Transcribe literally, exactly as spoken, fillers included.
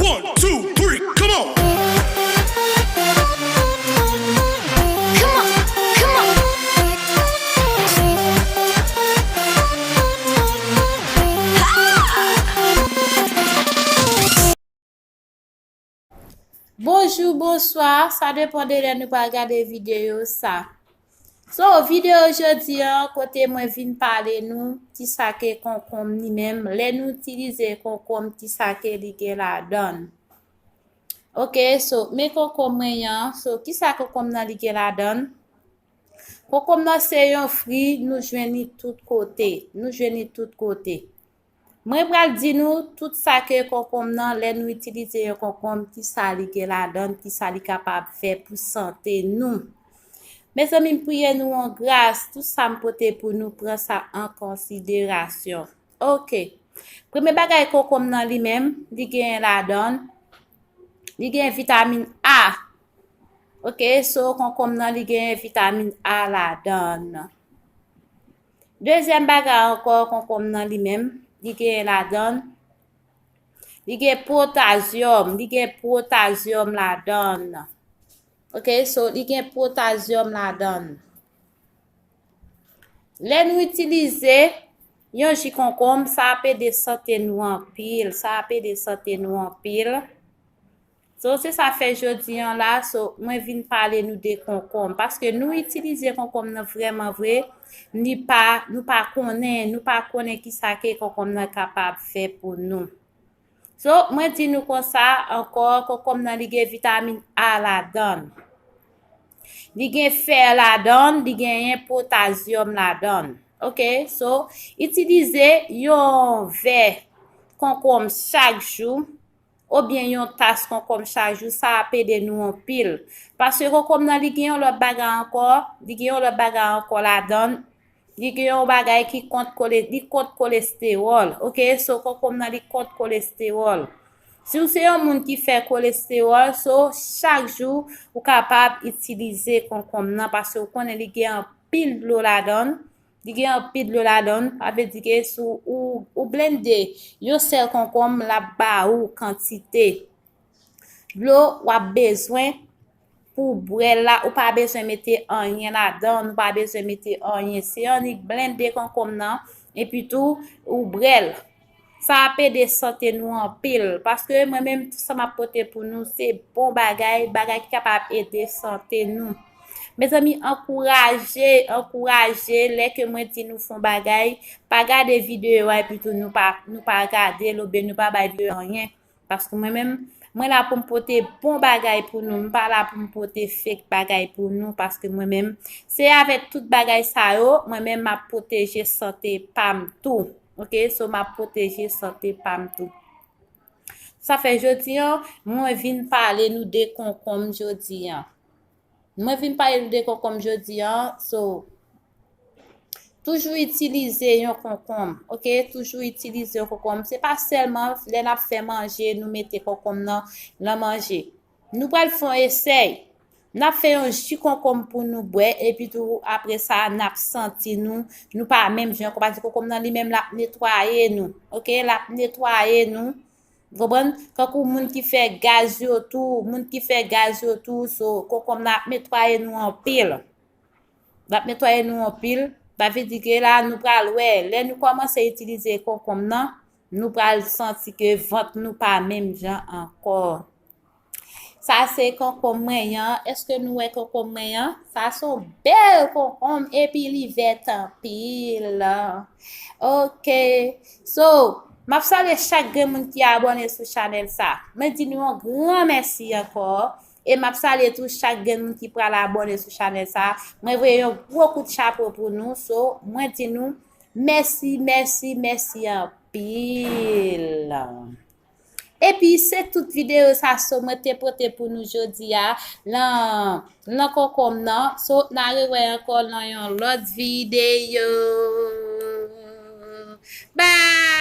One, two, three, come on! Bonjou, bonswa, sa depann de lè nou pral gade videyo sa. So, videyo jodi an, kote mwen vin pale nou kisa ke konkonm li menm, lè nou itilize konkonm, kisa ke li gen ladann. Ok, so, men konkonm mwen an, so, kisa konkonm nan li gen ladann? Konkonm nan se yon fri, nou jwenn li tout kote, nou jwenn li tout kote. Mwen pral di nou tout sa ke konkonm nan, lè nou itilize yon konkonm, kisa li gen ladann, kisa li kapab fè pou sante nou. Mezanmi, m priye nou an gras, tout sa m pote pou nou, pran sa an konsiderasyon. Ok. Premye bagay konkonm nan li menm, li gen ladann, li gen vitamin A. Ok, so konkonm nan li gen vitamin A ladann. Dezyèm bagay ankò, konkonm nan li menm, li gen ladann, li gen potazyòm, li gen potazyòm ladann. Ok, so li gen potazyòm ladann. Lè nou itilize yon ji konkonm, sa ap ede sante nou anpil, sa ap ede sante nou anpil. So, se sa fè jodi an la, so, mwen vin pale nou de konkonm. Paske nou itilize konkonm nan vrèman vre, ni pa, nou pa konnen, nou pa konnen kisa ke konkonm nan kapab fè pou nou. So, mwen di nou konsa ankò, konkonm nan li gen vitamin A ladann. Li gen fè ladann, li genyen potazyòm ladann. Ok, so, itilize yon vè konkonm chak jou, oubyen yon tas konkonm chak jou, sa ap ede nou anpil. Paske konkonm nan, li gen yon lòt bagay ankò, li gen yon lòt bagay ankò ladann. Li gen yon bagay ki kont kole-, li kont kolestewòl. Ok, so konkonm nan, li kont kolestewòl. Si w se yon moun ki fè kolestewòl, so chak jou ou kapab itilize konkonm nan paske ou konnen li gen anpil dlo ladann. Li gen anpil dlo ladann, sa vle di ke si w, ou, ou blende yon sèl konkonm, l ap ba ou kantite dlo w ap bezwen pou bwè l la, ou pa bezwen mete anyen ladan, ou pa bezwen mete anyen. Se annik blende konkonm nan, epi tou, ou bwè l. Sa ap ede sante nou anpil, paske mwen menm, tout sa m ap pote pou nou, se bon bagay, bagay ki kapab ede sante nou. Mezanmi, ankouraje, ankouraje, lè ke mwen di nou fè yon bagay, pa gade videyo a epi tou nou pa, nou pa gade l oubyen nou pa bay videyo a anyen. Paske mwen menm, mwen la pou m pote bon bagay pou nou. M pa la pou m pote fake bagay pou nou. Paske mwen menm, se avèk tout bagay sa yo, mwen menm m ap pwoteje sante pa m tou. Ok, so m ap pwoteje sante pa m tou. Sa fè jodi an, mwen vin pale nou de konkonm jodi an. Mwen vin pale nou de konkonm jodi an, so, toujou itilize yon konkonm, ok? Toujou itilize yon konkonm. Se pa sèlman lè n ap fè manje, nou mete konkonm nan, nan manje. Nou pral fè yon esèy. N ap fè yon ji konkonm pou nou bwè, epi tou, apre sa, n ap santi nou, nou pa menm jan. Kòm pa di konkonm nan li menm, l ap netwaye nou, ok? L ap netwaye nou. Ou konprann? Tankou moun ki fè gaz yo tou, moun ki fè gaz yo tou, so, konkonm nan ap netwaye nou anpil. L ap netwaye nou anpil. Sa vle di ke la, nou pral wè, lè nou kòmanse itilize konkonm nan, nou pral santi ke vant nou pa menm jan ankò. Sa se konkonm mwen an. Èske nou wè konkonm mwen an? Sa se yon bèl konkonm epi li vèt anpil. Ok. So, m ap salye chak grenn moun ki abòne sou chanèl sa. Mwen di nou yon gran mèsi ankò. E m ap salye tou chak grenn moun ki pral abòne sou chanèl sa. Mwen voye yon gwo kout chapo pou nou. So, mwen di nou mèsi, mèsi, mèsi anpil. Epi se tout videyo sa so mwen te pote pou nou jodi a lan, lan konkonm nan. So, n a rewè ankò lan yon lòt videyo. Bye!